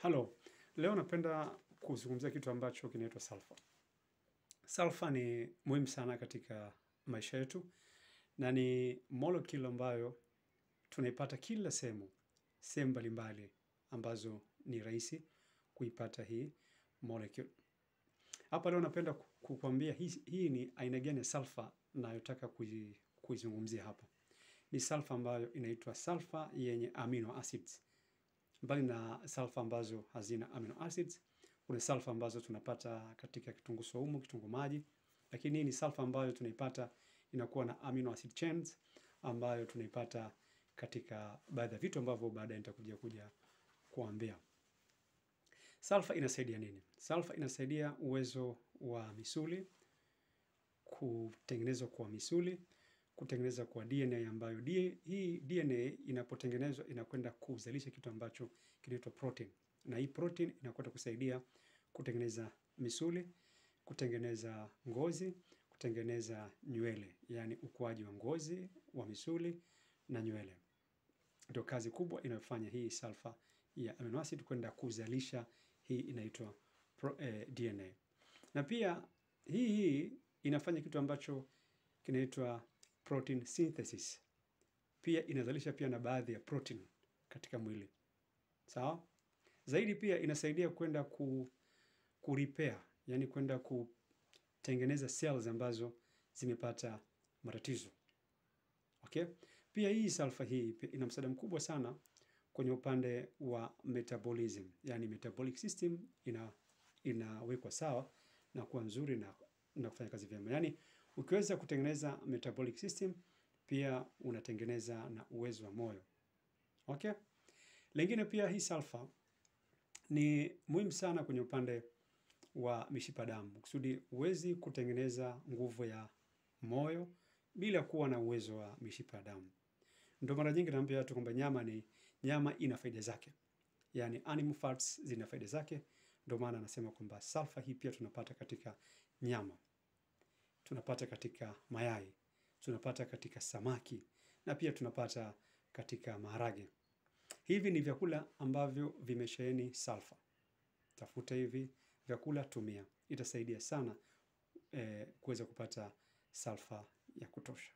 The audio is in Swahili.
Halo, leo napenda kuzungumzia kitu ambacho kinaitwa sulfa. Sulfa ni muhimu sana katika maisha yetu na ni molecule ambayo tunaipata kila sehemu, sehemu mbalimbali ambazo ni rahisi kuipata hii molecule. Hapa leo napenda kukuambia hii ni aina gani ya sulfa nayotaka kuizungumzia hapa. Ni sulfa ambayo inaitwa sulfa yenye amino acids. Mbali na sulfa ambazo hazina amino acids, kuna sulfa ambazo tunapata katika kitunguu saumu, kitunguu maji, lakini hii ni sulfa ambayo tunaipata inakuwa na amino acid chains ambayo tunaipata katika baadhi ya vitu ambavyo baadaye nitakuja kuambia. Sulfa inasaidia nini? Sulfa inasaidia uwezo wa misuli, kutengenezwa kwa misuli, kutengeneza kwa DNA ambayo hii DNA inapotengenezwa inakwenda kuzalisha kitu ambacho kinaitwa protein. Na hii protein inakwenda kusaidia kutengeneza misuli, kutengeneza ngozi, kutengeneza nywele, yani ukuaji wa ngozi, wa misuli na nywele. Ndio kazi kubwa inayofanya hii sulfa ya amino acid kwenda kuzalisha hii inaitwa DNA. Na pia hii inafanya kitu ambacho kinaitwa protein synthesis. Pia inazalisha pia na baadhi ya protein katika mwili. Sawa? Zaidi pia inasaidia kwenda ku repair, yani kwenda kutengeneza cells ambazo zimepata matatizo. Okay? Pia hii sulfa hii ina msaada mkubwa sana kwenye upande wa metabolism, yani metabolic system inawekwa sawa na kuwa nzuri na kufanya kazi vyema. Yani ukiweza kutengeneza metabolic system pia unatengeneza na uwezo wa moyo. Okay? Lengine pia hii sulfa ni muhimu sana kwenye upande wa mishipa damu, kusudi huwezi kutengeneza nguvu ya moyo bila kuwa na uwezo wa mishipa damu. Ndio mara nyingi naambia watu kwamba nyama ina faida zake. Yani animal fats zina faida zake. Ndio maana anasema kwamba sulfa hii pia tunapata katika nyama, tunapata katika mayai, tunapata katika samaki na pia tunapata katika maharage. Hivi ni vyakula ambavyo vimesheheni sulfa. Tafuta hivi vyakula, tumia. Itasaidia sana kuweza kupata sulfa ya kutosha.